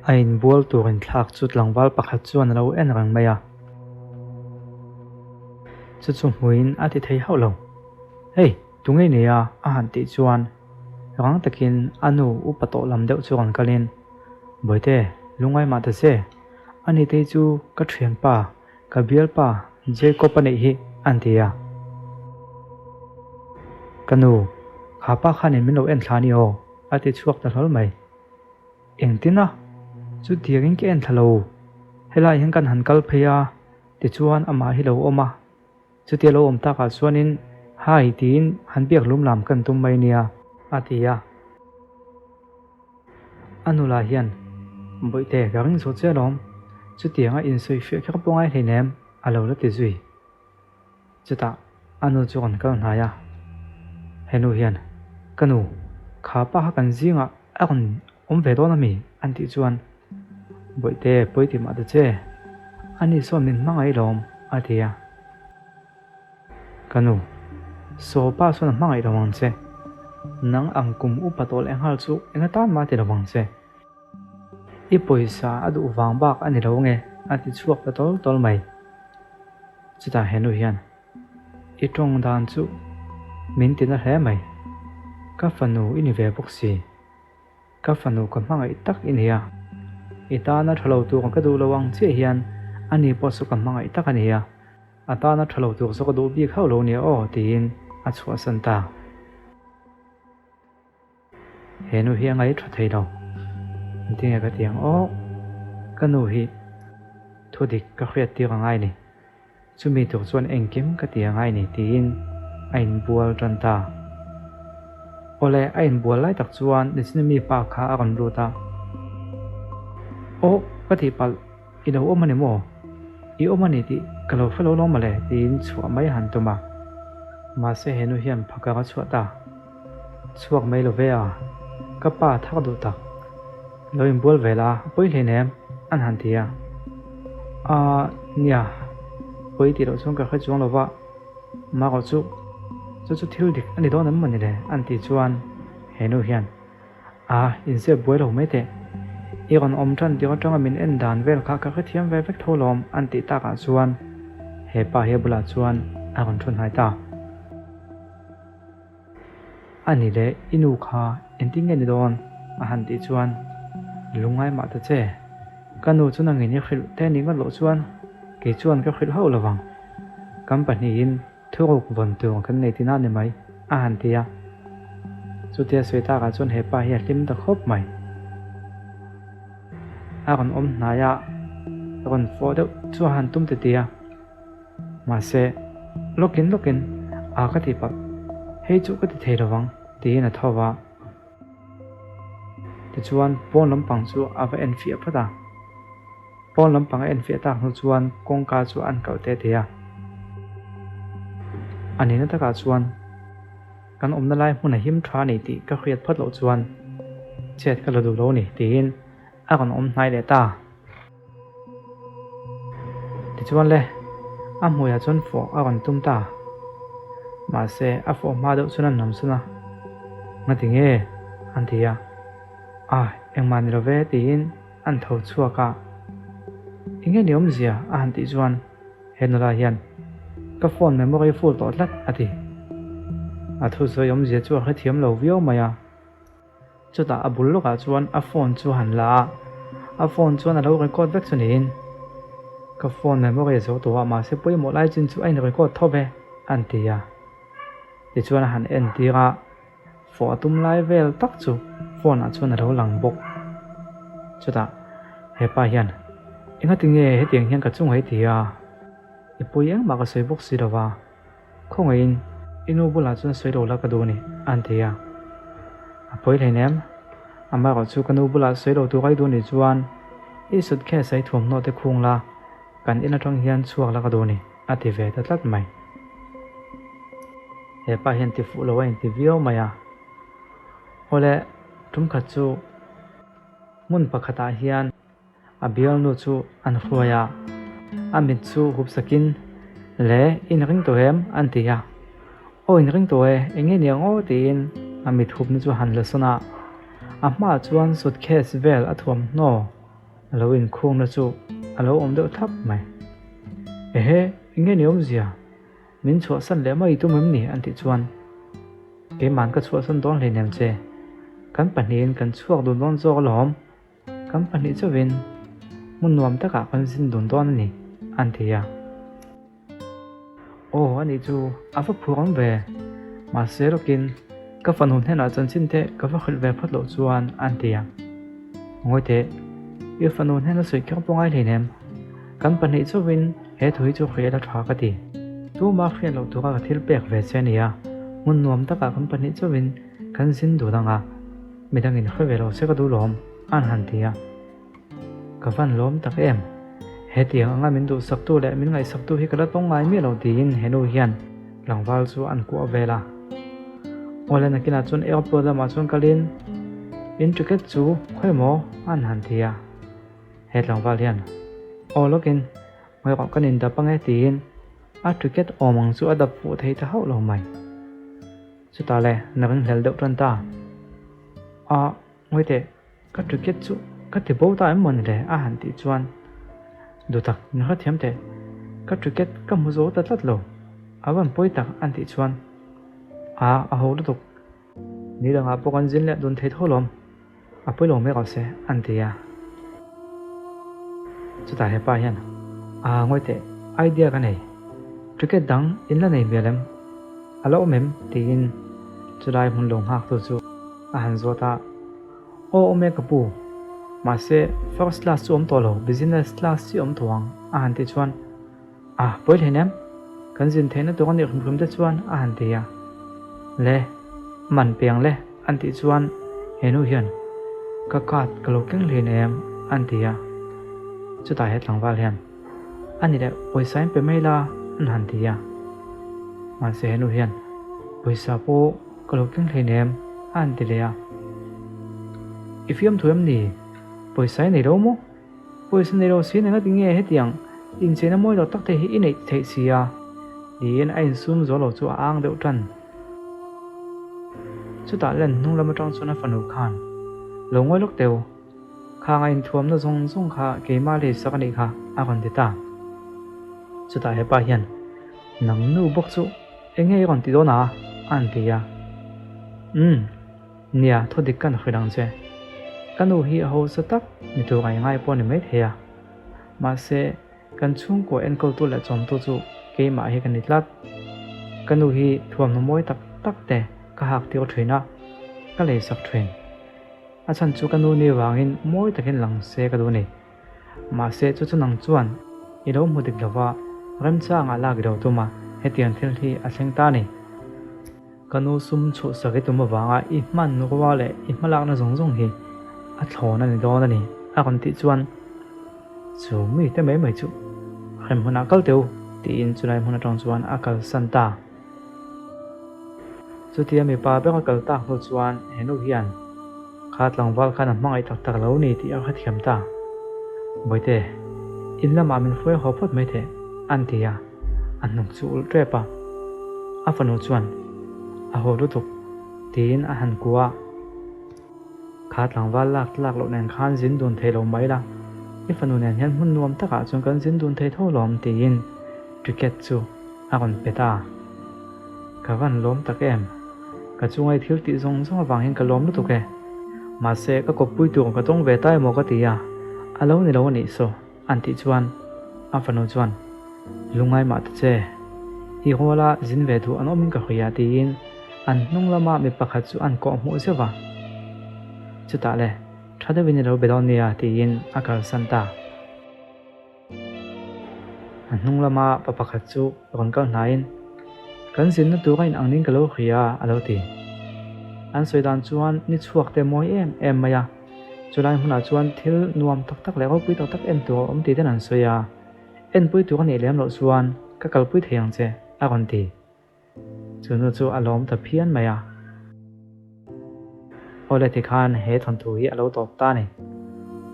A inbual tur inthlak chu tlangval pakhat chuan a lo en reng mai a. Chu chu hmuin a ti thei hauh lo. Hey, tunge i nei a? a han tih chuan rang takin a nu upa tawh lam deuh chu rawn kalin, Bawihte, lungngai mah ta che, ani tei chu ka thianpa, ka bialpa Jacob a neih hi an ti a. Ka nu, kha pa khanin min lo en thla a ni aw, a ti chhuak ta hlawl mai. Engtin a? Chutiangin ka en thla lo. Helai hian kan han kal phei a, tichuan amah hi lo awm a. Chutia lo awm takah chuanin Hi tiin han biak lum lam kan tum mai nia, a ti a. A nula hian, Bawihte, ka ring zawh che alawm. Chutianga insawifiah kher pawh ngai hleinem, a lo la ti zui. Chutah a nu chu rawn kal hnai a, He nu hian, Ka nu, kha pa kha kan zingah a rawn awm ve dawn a mi? an tih chuan, Bawihte, pawi ti mah ta che, ani sawn min hmangaih lawm, a ti a. Ka nu, saw pa sawn a hmangaih lo ang che, nang ang kum upa tawh leh nghal chu eng atan mah ti lo ang che. I pawisa a duh vang bak a ni lo nge? a ti chhuak ta tawl tawl mai. Chutah he nu hian, I tawng dan chu min ti na hle mai. Ka fanu i ni ve bawk si. Ka fanu ka hmangaih tak i ni a. I tana tha lo tur ka duh lo ang chiah hian ani pawh chu ka hmangaih tak a ni a. A tana tha lo tur chu ka duh bik hauh lo nia aw tiin a chhuahsan ta. He nu hi a ngaih tha thei lo. Engtinge ka ti ang aw? Ka nu hi thu dik ka hriat tir a ngai ni. Chumi tur chuan engkim ka ti a ngai ni tiin a inbual tan ta. Awle, a inbual lai tak chuan Nichina mi pa kha a rawn lut a. Aw, ka tihpalh, i lo awm a ni maw? I awm a ni tih ka lo hre lo lawm mawle tiin chhuah mai a han tum a. Mahse he nu hian phakar a chhuah ta. Chhuak mai lo ve a, ka pa thak duh tak. Lo inbual ve la, a pawi hleinem, an han ti a. Aaa, nia, pawi tih loh chuan ka hre chuang lo va, Maro chu, chu chu thil dik a ni dawn em mawni le? an tih chuan he nu hian, Aa, inzep buai lo mai teh. I rawn awm tan tir atanga min en dan vel kha ka hrethiam ve vek tho lawm, an tih takah chuan he pa hi a bulah chuan a rawn thu hnai ta. A ni leh i nu kha engtin nge ni dawn? a han tih chuan lungngai mah ta che. Ka nu chu nangin i hrilh te ni ngawt loh chuan kei chuan ka hrilh hauh lovang. Kan pahnihin thuruk vawn tur kan nei tina ni mai, a han ti a. Chutia sawi takah chuan he pa hi a hlim ta khawp mai. A rawn awm hnai a, rawn fawh deuh chu a han tum titi a. Mahse, lawkin lawkin a ka ti palh, hei chu ka ti thei lovang tiin a tho va. Tichuan, pawn lampang chu a va enfiah phawt a. Pawn lampang a enfiah tak hnu chuan kawngka chu a an kalh teh thei a. A nihna takah chuan kan awmna lai hmun a him tha a ni tih ka hriat phawt loh chuan chet ka la duh lo a ni tiin a rawn awm hnai leh ta. Tichuan le, a hmuiah chuan fawh a rawn tum ta. Mahse, a fawh hma deuh chuan a nam sawn a, Ngati nge? an ti a. A, engmah ni lo ve tiin an tho chhuak a. Enge ni awmzia? a han tih chuan he nula hian, Ka phone memory full tawh tlat a ti. A thusawi awmzia chu a hrethiam lo viau mai a. Chutah a bul lawkah chuan a phone chu a han la a, a phone chuan a lo record vek chu niin, Ka phone memory a zo tawh a, mahse pawimawh lai chin chu a in record tho ve, an ti a. Tichuan a han entir a, fawh a tum lai vel tak chu phone ah chuan a lo lang bawk. Chutah hepa hian, Engati nge hetiang hian ka chungah i ti a? I pawi engmah ka sawi bawk si lo va. Khawngaihin i nu bulah chuan sawi lo la ka duh a ni, an ti a. A pawi hleinem, amaherawh chu ka nu bulah sawi lo tur a i duh nih chuan i suitcase a i thuamhnaw te khung la, kan in atang hian chhuak la ka duh a ni, a ti ve ta tlat mai. He pa hian ti fuh lo a inti viau mai a. Awle, tumkhat chu hmun pakhatah hian. A bialnu chu an hruai a, a mit chu hup sakin, Le, i inring tawh em? an ti a. Aw, inring tawh e, eng nge niang aw? tiin a mit hupna chu a han la sawn a. A hmaah chuan suitcase vel a thuamhnaw. A lo inkhungna chu a lo awm deuh thlap mai. Ehe, enge ni awmzia? Min chhuahsan leh mai tum em ni? An tih chuan, Keiman ka chhuahsan dawn hleinem che. Kan pahnihin kan chhuak dun dawn zawk alawm. Kan pahnih chauhin hmun nuam takah kan zin dun dawn a ni, an ti a. Aw, anih chu a va phur awm ve. Mahse lawkin ka fanu hnenah chanchin te ka va hrilh ve phawt loh chuan an ti a. Ngawi teh, i fanu hnena sawi kher pawh ngai hleinem. Kan pahnih chauhin he thu hi chu hriat a tha ka ti. Tumah hriat loh tura ka thil pek ve che a nia, hmun nuam takah kan pahnih chauhin kan zin dun ang a, midangin hre ve lo se ka duh lawm, an han ti a. Ka van lawm tak em? Hetiang anga min duhsaktu leh min ngaihsaktu hi ka la tawng ngai miah lo tiin he nu hian tlangval chu an kuah vel a. Awle nakinah chuan airport lamah chuan kalin in ticket chu khawi maw an han ti a. He tlangval hian aw lawkin ngawi rawh kan indap ange tiin a ticket awm ang chu a dap fuh thei ta hauh lo mai. Chutah le na ringhlel deuh tan ta. A. Ngawi teh, ka ticket chu ka ti bo ta em maw ni le? a han tih chuan Dutak min hrethiam teh, ka ticket ka hmu zo ta tlat lo, a van pawi tak an tih chuan A, a ho lutuk, ni dangah pawh kan zin leh dun thei tho lawm, a pawi lo mai rawh se an ti a. Chutah hepa hian A, ngawi teh, idea ka nei, ticket dang in la nei hmel em? A la awm em? tiin chulai hmun lo nghaktu chu a han zawt a, Aw awm e ka pu, mahse first class chu awm tawh lo, business class chi awm tawh ang a han tih chuan A, pawi hlein em? Kan zin theihna tur a nih hrim hrim te chuan a han ti a, Le, man piang le an tih chuan he nu hian Ka card ka lo keng hlein em? an ti a, chutah he tlangval hian A ni leh, pawisa in pe mai la an han ti a, mahse he nu hian Pawisa pawh Ka lo keng hleinem a han ti leh a. I fiamthu em ni? Pawisa i nei lo maw? Pawisa nei lo si nen ati nge hetiang incheina mawi lo tak te hi i neih theih si a? Tiin a insum zo lo chu a ang deuh tan. Chutah len hnung lam atang chuan a fanu khan, Lo ngawi lawk teu, khang a inthuamna zawng zawng kha keimah lei sak a nih kha a rawn ti ta. Chutah hepa hian, Nang nu bawk chu Eng nge i rawn ti dawn a? a han ti a. Umm, nia, thu dik kan hrilh ang che. Ka nu hi a hausa tak ni tur a ingai pawh a ni maithei a. Mahse, kan chhungkaw enkawltu leh chawmtu chu keimah hi ka ni tlat. Ka nu hi thuamhnaw mawi tak tak te ka hak tir thin a, ka leisak thin. A chhan chu ka nu ni vangin mawi takin lang se ka duh a ni. Mahse chu chu nang chuan i lo hmu dik lova remchangah lak i lo tum a, hetiang thil hi a thleng ta a ni. Ka nu sum chhuhsak i tum avanga i hman rua leh i hmalakna zawng zawng hi a thlawn a ni dawn a ni a rawn tih chuan chu mite mai mai chu hrem hmunah kal teh u tiin chulai hmun atang chuan a kalsan ta. Chutia mipa ber a kal tak hnu chuan he nu hian kha tlangval khan a hmangaih tak tak lo ni tih a hrethiam ta. Bawihte, in lamah min hruai haw phawt mai teh, an ti a, a hnuk chu ulh tep a. A fanu chuan, A haw lutuk, tiin a han kuah a. Kha tlangval lak tlak loh nen khan zin dun thei lo mai la, i fanu nen hian hmun nuam takah chuan kan zin dun thei tho lawm tiin ticket chu a rawn pe ta. Ka van lawm tak em? Ka chunga i thil tih zawng zawng avang hian ka lawm lutuk e. Mahse ka kawppui tur ka tawng ve ta emaw ka ti a, a lo ni lo a nih saw. An tih chuan a fanu chuan, Lungngai mah ta che, i ruala zin ve duh an awmin ka hria tiin an hnung lama mi pakhat chu an kawh hmuh zeuh va. Chutah le, tha deuhin i lo be dawn nia tiin a kalsan ta. A hnung lama pa pakhat chu rawn kal hnaiin, Kan zinna tur a inang ning ka lo hria a lo ti. An sawi dan chuan ni chhuak te mawi em em mai a. Chulai hmunah chuan thil nuam tak tak leh ropui tak tak en tur a awm tih ten an sawi a, enpui tur a nih lem loh chuan ka kalpui thei ang che a rawn ti. Chu nu chu a lawm ta phian mai a. Awle tikhan he thawnthu hi a lo tawp ta a ni.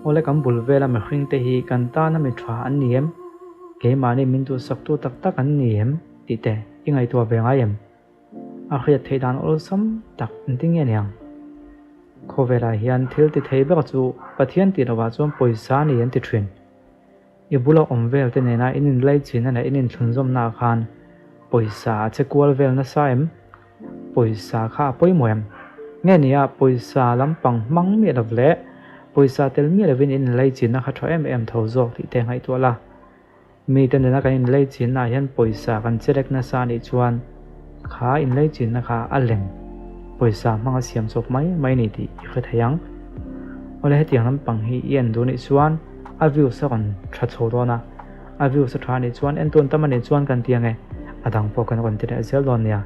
Awle kan bul vela mihring te hi kan tana mi tha an ni em? Keimahni min duhsaktu tak tak an ni em? tih te i ngaihtuah ve ngai em? A hriat theih dan awlsam tak an ti nge niang? Khawvelah hian thil ti thei ber chu Pathian tih lovah chuan pawisa a ni an ti thin. I bula awm vel te nena in inlaichinna leh in inthlunzawmnaah khan pawisa a che kual vel nasa em? Pawisa kha a pawimawh em? Nge nia pawisa lampang hmang miah lo leh pawisa tel miah lovin in inlaichinna kha tha em em tho zawk tih te ngaihtuah la. Mite nena kan inleichinnaah hian pawisa kan chelek nasa anih chuan kha inleichinna kha a lem pawisa hmanga siam chawp mai mai a ni tih i hre thei ang. Awle hetiang lampang hi i en duh anih chuan a views a rawn tha chho dawn a, a views a tha anih chuan en tun tam anih chuan kan ti ange a dang pawh kan rawn ti leh zel dawn nia.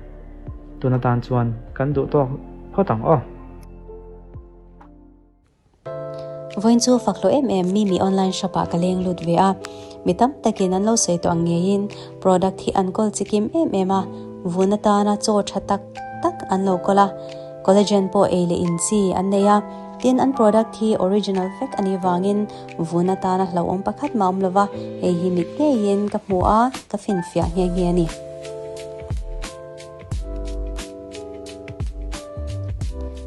Tun atan chuan kan duh tawk phawt ang aw. Vawiin chu fak hlawh em em Mimi online shop ah ka leng lut ve a, mi tam takin an lo sawi tawh ang ngeiin product hi an kawl chikim em em a, vun atana chaw tha tak tak an lo kawl a, collagen pawh ei leh in chi an nei a, tin an product hi original vek a nih vangin vun atana hlauhawm pakhat mah awm lova, hei hi mit ngeiin ka hmu a, ka finfiah nghe nghe a ni.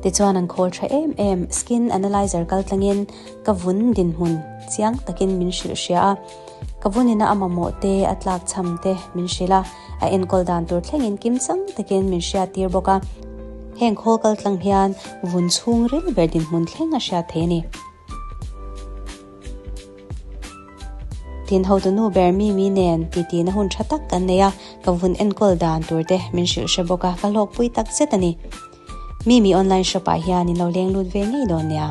Tichuan an khawl tha em em skin analyzer kal tlangin ka vun dinhmun chiang takin min hrilh hria a, ka vunina a mamawh te a tlak chham te min hrilh a, a enkawl dan tur thlengin kimchang takin min hriat tir bawk a, heng khawl kal tlang hian vun chhungril ber dinhmun thleng a hriat thei a ni. Tin hotu nu ber Mimi nen titi na hun tha tak kan nei a, ka vun enkawl dan tur te min hrilh hre bawk a, ka hlawkpui tak zet a ni. Mimi online shop ah hian in lo leng lut ve ngei dawn nia.